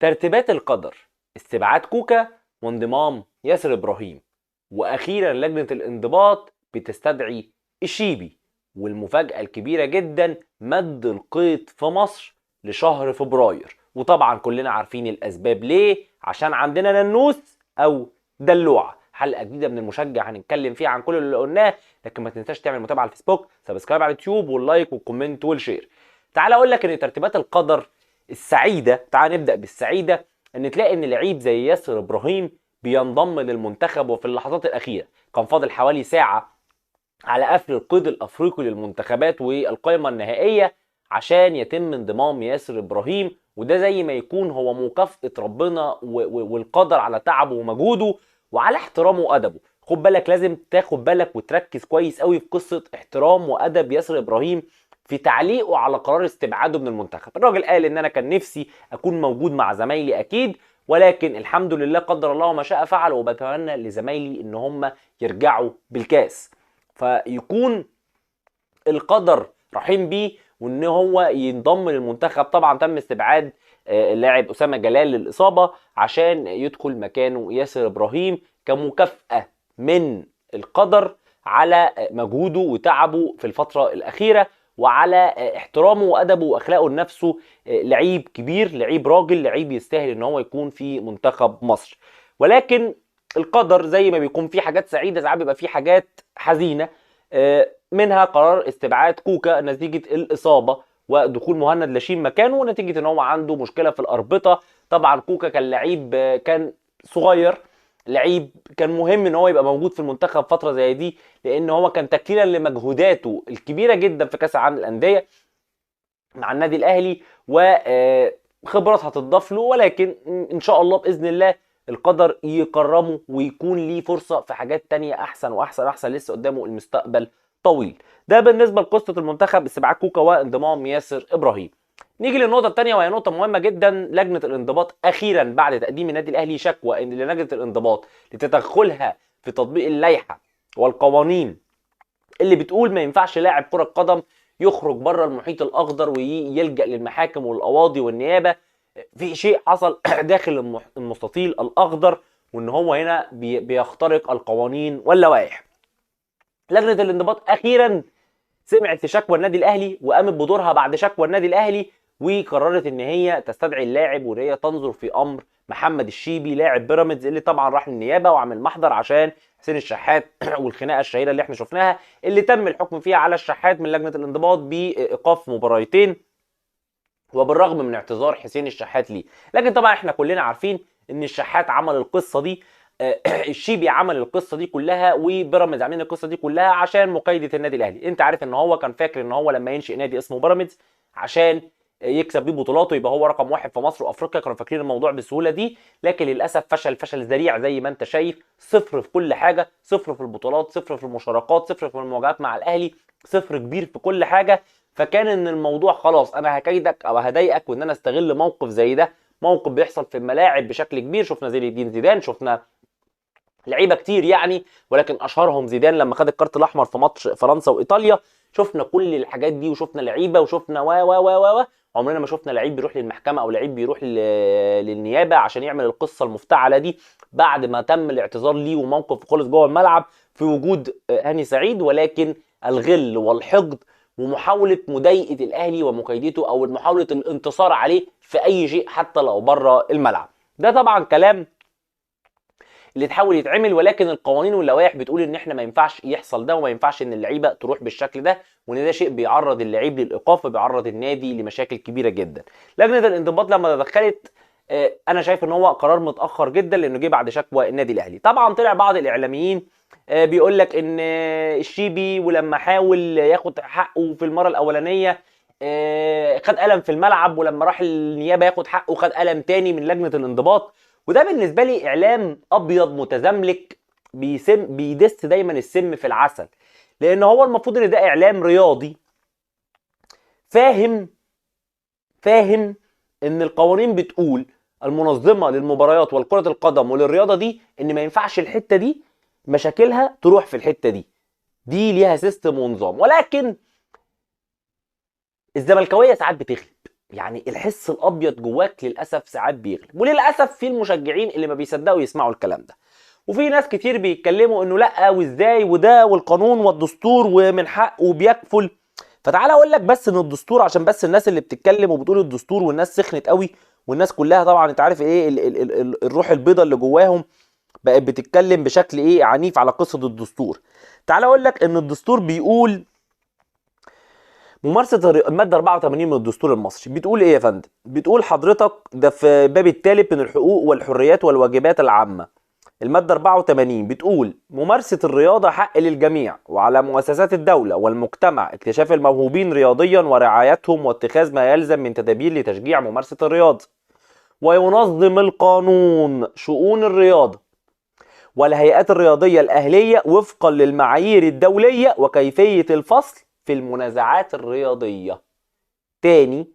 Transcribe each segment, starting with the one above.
ترتيبات القدر، استبعاد كوكا وانضمام ياسر ابراهيم، واخيرا لجنة الانضباط بتستدعي الشيبي، والمفاجاه الكبيرة جدا مد القيد في مصر لشهر فبراير. وطبعا كلنا عارفين الاسباب ليه، عشان عندنا ننوس او دلوعه. حلقة جديدة من المشجع هنتكلم فيها عن كل اللي قلناه، لكن ما تنساش تعمل متابعه على الفيسبوك، subscribe على اليوتيوب، وال like وال comment وال share. تعال اقول لك ان ترتيبات القدر السعيدة، تعال نبدا بالسعيده، ان تلاقي ان لعيب زي ياسر ابراهيم بينضم للمنتخب، وفي اللحظات الاخيرة كان فاضل حوالي ساعة على قفل القيد الافريقي للمنتخبات والقائمه النهائية عشان يتم انضمام ياسر ابراهيم. وده زي ما يكون هو مكافاة ربنا والقدر على تعبه ومجهوده وعلى احترامه وادبه. خد بالك، لازم تاخد بالك وتركز كويس قوي في قصة احترام وادب ياسر ابراهيم في تعليقه على قرار استبعاده من المنتخب. الراجل قال ان انا كان نفسي اكون موجود مع زمايلي اكيد، ولكن الحمد لله قدر الله ما شاء فعل، وبتمنى لزمايلي ان هم يرجعوا بالكاس. فيكون القدر رحيم بيه وان هو ينضم للمنتخب. طبعا تم استبعاد اللاعب اسامة جلال للاصابة عشان يدخل مكانه ياسر ابراهيم كمكافاه من القدر على مجهوده وتعبه في الفترة الاخيرة، وعلى احترامه وادبه واخلاقه لنفسه. لعيب كبير، لعيب راجل، لعيب يستاهل ان هو يكون في منتخب مصر. ولكن القدر زي ما بيكون في حاجات سعيدة ساعات بيبقى في حاجات حزينة، منها قرار استبعاد كوكا نتيجة الاصابة ودخول مهند لاشين مكانه، ونتيجة ان هو عنده مشكلة في الاربطه. طبعا كوكا كان لعيب، كان صغير، لعيب كان مهم ان هو يبقى موجود في المنتخب فترة زي دي، لان هو كان تكليلا لمجهوداته الكبيرة جدا في كاس العالم للاندية مع النادي الاهلي، وخبرات هتضاف له. ولكن ان شاء الله باذن الله القدر يكرمه ويكون ليه فرصة في حاجات تانية احسن واحسن احسن، لسه قدامه المستقبل طويل. ده بالنسبة لقصة المنتخب، استبعاد كوكا وانضمام ياسر ابراهيم. نيجي للنقطة الثانية، وهي نقطة مهمة جدا. لجنة الانضباط اخيرا بعد تقديم النادي الاهلي شكوى ان لجنة الانضباط لتدخلها في تطبيق اللائحة والقوانين اللي بتقول ما ينفعش لاعب كره قدم يخرج بره المحيط الاخضر ويلجا للمحاكم والقواضي والنيابه في شيء حصل داخل المستطيل الاخضر، وان هو هنا بيخترق القوانين واللوائح. لجنة الانضباط اخيرا سمعت شكوى النادي الاهلي وقامت بدورها بعد شكوى النادي الاهلي، وقررت ان هي تستدعي اللاعب وان هي تنظر في امر محمد الشيبي لاعب بيراميدز، اللي طبعا راح للنيابه وعمل محضر عشان حسين الشحات والخناقه الشهيرة اللي احنا شفناها، اللي تم الحكم فيها على الشحات من لجنة الانضباط بايقاف مباراتين، وبالرغم من اعتذار حسين الشحات ليه. لكن طبعا احنا كلنا عارفين ان الشحات عمل القصة دي، الشيبي عمل القصة دي كلها، وبيراميدز عاملين القصة دي كلها عشان مقايده النادي الاهلي. انت عارف ان هو كان فاكر ان هو لما ينشئ نادي اسمه بيراميدز عشان يكسب بيه بطولاته يبقى هو رقم واحد في مصر وافريقيا، كانوا فاكرين الموضوع بالسهولة دي، لكن للاسف فشل فشل ذريع زي ما انت شايف. صفر في كل حاجة، صفر في البطولات، صفر في المشاركات، صفر في المواجهات مع الاهلي، صفر كبير في كل حاجة. فكان ان الموضوع خلاص انا هكيدك او هضايقك، وان انا استغل موقف زي ده، موقف بيحصل في الملاعب بشكل كبير. شفنا زين الدين زيدان، شفنا لعيبة كتير يعني، ولكن اشهرهم زيدان لما خد الكارت الاحمر في ماتش فرنسا وايطاليا. شفنا كل الحاجات دي، وشفنا لعيبة، وشفنا و و و و عمرنا ما شفنا لعيب بيروح للمحكمة او لعيب بيروح للنيابه عشان يعمل القصة المفتعله دي بعد ما تم الاعتذار ليه وموقف خلص جوه الملعب في وجود هاني سعيد. ولكن الغل والحقد ومحاولة مضايقه الاهلي ومكايدته، او محاولة الانتصار عليه في اي شيء حتى لو بره الملعب، ده طبعا كلام اللي تحاول يتعمل. ولكن القوانين واللوائح بتقول ان احنا ما ينفعش يحصل ده، وما ينفعش ان اللعيبة تروح بالشكل ده، وان ده شيء بيعرض اللعيب للايقاف وبيعرض النادي لمشاكل كبيرة جدا. لجنة الانضباط لما تدخلت، انا شايف ان هو قرار متاخر جدا، لانه جه بعد شكوى النادي الاهلي. طبعا طلع بعض الاعلاميين بيقول لك ان الشيبي ولما حاول ياخد حقه في المرة الاولانية خد قلم في الملعب، ولما راح النيابة ياخد حقه خد قلم تاني من لجنة الانضباط. وده بالنسبة لي اعلام ابيض متزملك بيدس دايما السم في العسل، لان هو المفروض ان ده اعلام رياضي فاهم ان القوانين بتقول المنظمة للمباريات والكره القدم وللرياضه دي ان ما ينفعش الحتة دي مشاكلها تروح في الحتة دي، دي ليها system ونظام. ولكن الزملكاويه ساعات بتغلب، يعني الحس الابيض جواك للاسف ساعات بيغلب، وللاسف في المشجعين اللي ما بيصدقوا يسمعوا الكلام ده، وفي ناس كتير بيتكلموا انه لا وازاي وده والقانون والدستور ومن حقه وبيكفل. فتعالى اقول لك بس ان الدستور، عشان بس الناس اللي بتتكلم وبتقول الدستور والناس سخنت قوي، والناس كلها طبعا انت عارف ايه الروح البيضاء اللي جواهم بقت بتتكلم بشكل ايه عنيف على قصة الدستور. تعالى اقول لك ان الدستور بيقول ممارسة المادة 84 من الدستور المصري بتقول ايه يا فندم؟ بتقول حضرتك ده في باب الثالث من الحقوق والحريات والواجبات العامة. المادة 84 بتقول ممارسة الرياضة حق للجميع، وعلى مؤسسات الدولة والمجتمع اكتشاف الموهوبين رياضيا ورعايتهم واتخاذ ما يلزم من تدابير لتشجيع ممارسة الرياضة. وينظم القانون شؤون الرياضة والهيئات الرياضية الأهلية وفقا للمعايير الدولية وكيفية الفصل في المنازعات الرياضية. تاني،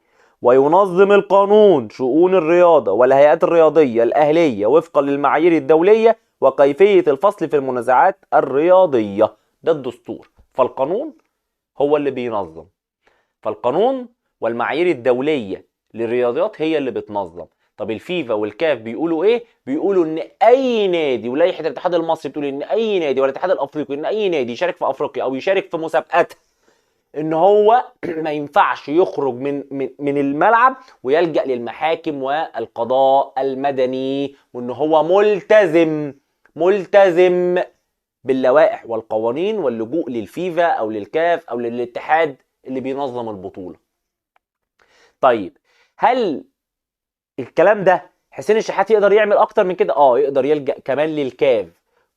وينظم القانون شؤون الرياضة والهيئات الرياضية الأهلية وفقا للمعايير الدولية وكيفية الفصل في المنازعات الرياضية. ده الدستور. فالقانون هو اللي بينظم، فالقانون والمعايير الدولية للرياضيات هي اللي بتنظم. طب الفيفا والكاف بيقولوا ايه؟ بيقولوا ان اي نادي، ولائحة الاتحاد المصري بتقول ان اي نادي، والاتحاد الافريقي ان اي نادي يشارك في افريقيا او يشارك في مسابقاتها ان هو ما ينفعش يخرج من الملعب ويلجأ للمحاكم والقضاء المدني، وان هو ملتزم باللوائح والقوانين واللجوء للفيفا او للكاف او للاتحاد اللي بينظم البطولة. طيب هل الكلام ده حسين الشحات يقدر يعمل اكتر من كده؟ يقدر يلجأ كمان للكاف،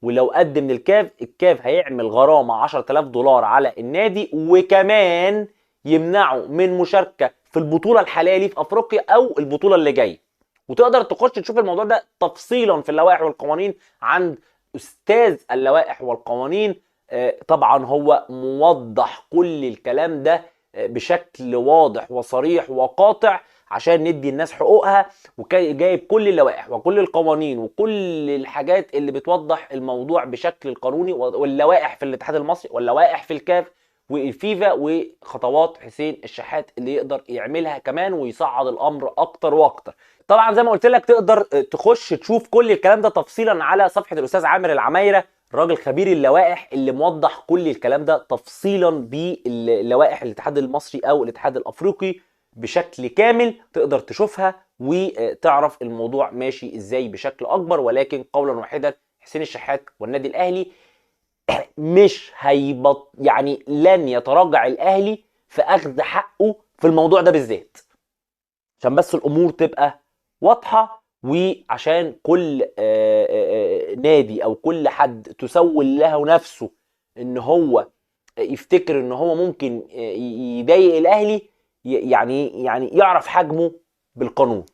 ولو قدم للكاف الكاف هيعمل غرامة $10,000 على النادي، وكمان يمنعه من مشاركة في البطولة الحالية ليه في افريقيا او البطولة اللي جاية. وتقدر تخش تشوف الموضوع ده تفصيلا في اللوائح والقوانين عند استاذ اللوائح والقوانين. طبعا هو موضح كل الكلام ده بشكل واضح وصريح وقاطع عشان ندي الناس حقوقها، وجايب كل اللوائح وكل القوانين وكل الحاجات اللي بتوضح الموضوع بشكل القانوني، واللوائح في الاتحاد المصري واللوائح في الكاف والفيفا، وخطوات حسين الشحات اللي يقدر يعملها كمان ويصعد الامر اكتر واكتر. طبعا زي ما قلت لك تقدر تخش تشوف كل الكلام ده تفصيلا على صفحة الاستاذ عامر العمايرة، راجل خبير اللوائح اللي موضح كل الكلام ده تفصيلا باللوائح الاتحاد المصري او الاتحاد الافريقي بشكل كامل، تقدر تشوفها وتعرف الموضوع ماشي ازاي بشكل اكبر. ولكن قولا واحدا، حسين الشحات والنادي الاهلي مش هيبط، يعني لن يتراجع الاهلي في اخذ حقه في الموضوع ده بالذات، عشان بس الامور تبقى واضحة، وعشان كل نادي او كل حد تسول له نفسه ان هو يفتكر ان هو ممكن يضايق الاهلي يعني يعرف حجمه بالقانون.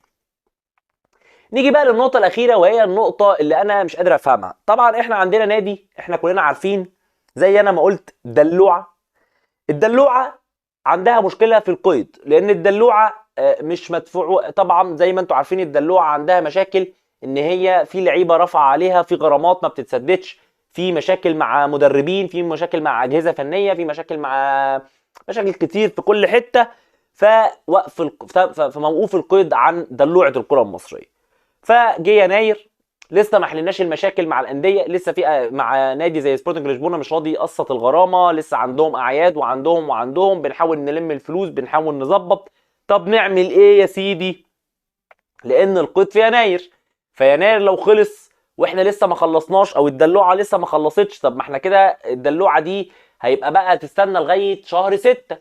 نيجي بقى للنقطة الأخيرة، وهي النقطة اللي أنا مش قادر أفهمها. طبعا إحنا عندنا نادي إحنا كلنا عارفين، زي أنا ما قلت، دلوعة. الدلوعة عندها مشكلة في القيد، لأن الدلوعة مش مدفوع. طبعا زي ما أنتم عارفين الدلوعة عندها مشاكل، إن هي في لعيبة رفع عليها، في غرامات ما بتتسددش، في مشاكل مع مدربين، في مشاكل مع أجهزة فنية، في مشاكل مع مشاكل كتير في كل حتة. فوقف فموقوف القيد عن دلوعة الكرة المصرية. فجه يناير لسه ما حلناش المشاكل مع الاندية، لسه في مع نادي زي سبورتنج لشبونه مش راضي يقسط الغرامة، لسه عندهم اعياد وعندهم بنحاول نلم الفلوس، بنحاول نظبط. طب نعمل ايه يا سيدي؟ لان القيد في يناير، فيناير لو خلص واحنا لسه ما خلصناش او الدلوعة لسه ما خلصتش، طب ما احنا كده الدلوعة دي هيبقى بقى تستنى لغاية شهر 6.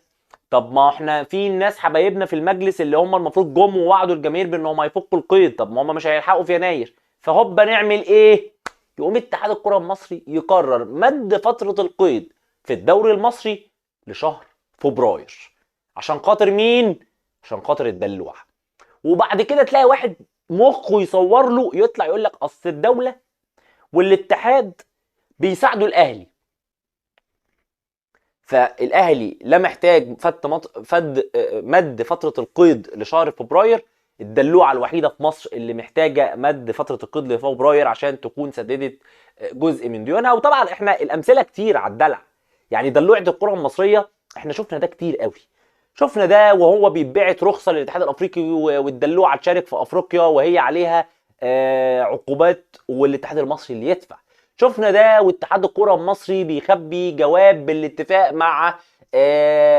طب ما احنا في ناس حبايبنا في المجلس اللي هم المفروض جم ووعدوا الجماهير بان هم هيفكوا القيد، طب ما هم مش هيلحقوا في يناير، فهوبا نعمل ايه؟ يقوم اتحاد الكره المصري يقرر مد فترة القيد في الدوري المصري لشهر فبراير. عشان خاطر مين؟ عشان خاطر الدلوعة. وبعد كده تلاقي واحد مخه يصور له يطلع يقول لك اصل الدولة والاتحاد بيساعدوا الاهلي. فالاهلي لا محتاج مد فترة القيد لشهر فبراير. الدلوعة الوحيدة في مصر اللي محتاجه مد فترة القيد لفبراير عشان تكون سددت جزء من ديونها. وطبعا احنا الامثلة كتير على الدلع، يعني دلوعه الكره المصرية احنا شفنا ده كتير قوي. شفنا ده وهو بيتبعت رخصه للاتحاد الافريقي والدلوعه تشارك في افريقيا وهي عليها عقوبات والاتحاد المصري اللي يدفع. شفنا ده واتحاد الكره المصري بيخبي جواب بالاتفاق مع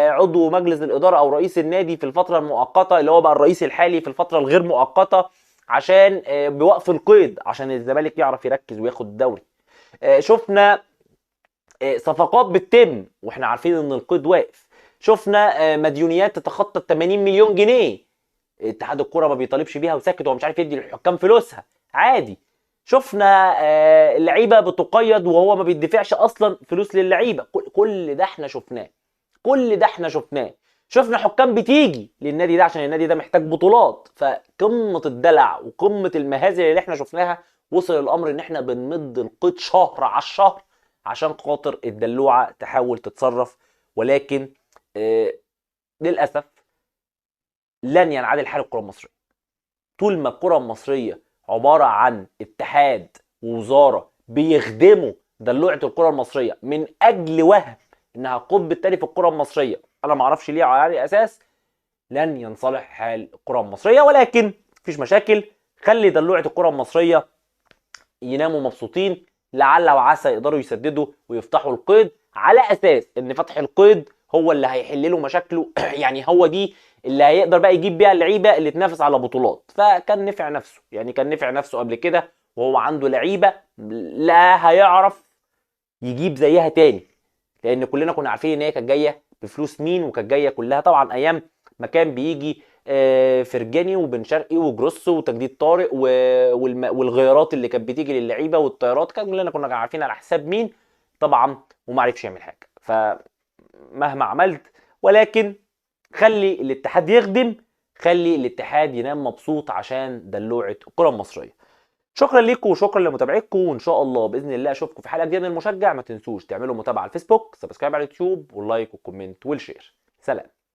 عضو مجلس الادارة او رئيس النادي في الفترة المؤقتة اللي هو بقى الرئيس الحالي في الفترة الغير مؤقتة، عشان بوقف القيد عشان الزمالك يعرف يركز وياخد الدوري. شفنا صفقات بتتم واحنا عارفين ان القيد واقف. شفنا مديونيات تتخطى 80 مليون جنيه اتحاد الكره ما بيطالبش بيها وساكت ومش عارف يدي للحكام فلوسها عادي. شفنا اللعيبة بتقيد وهو ما بيدفعش اصلا فلوس للعيبة. كل ده احنا شفناه، كل ده احنا شفناه. شفنا حكام بتيجي للنادي ده عشان النادي ده محتاج بطولات. فقمه الدلع وقمة المهازل اللي احنا شفناها، وصل الامر ان احنا بنمد القيد شهر على الشهر عشان خاطر الدلوعة تحاول تتصرف، ولكن للاسف لن ينعدل حال الكره المصرية. طول ما الكره المصرية عبارة عن اتحاد ووزارة بيخدموا دلوعه الكره المصرية من اجل وهم انها قطب التاني في الكره المصرية، انا ما اعرفش ليه على اي اساس، لن ينصلح حال الكره المصرية. ولكن مفيش مشاكل، خلي دلوعه الكره المصرية يناموا مبسوطين، لعل وعسى يقدروا يسددوا ويفتحوا القيد، على اساس ان فتح القيد هو اللي هيحل له مشاكله يعني هو دي اللي هيقدر بقى يجيب بيها اللعيبة اللي تنافس على بطولات. فكان نفع نفسه، يعني كان نفع نفسه قبل كده وهو عنده لعيبة لا هيعرف يجيب زيها تاني، لان كلنا كنا عارفين ان هي كانت جاية بفلوس مين، وكانت جاية كلها طبعا ايام ما كان بيجي فرجاني وبن شرقي وجروسو وتجديد طارق والغيارات اللي كانت بتيجي للعيبة والطيارات، كان كلنا كنا عارفين على حساب مين طبعا، وما عرفش يعمل حاجة. فمهما عملت، ولكن خلي الاتحاد يخدم، خلي الاتحاد ينام مبسوط عشان دلوعه الكره المصرية. شكرا ليكم وشكرا لمتابعتكم، وان شاء الله باذن الله اشوفكم في حلقة جديدة من المشجع. ما تنسوش تعملوا متابعه على الفيسبوك، subscribe على اليوتيوب، وال like وال comment وال share. سلام.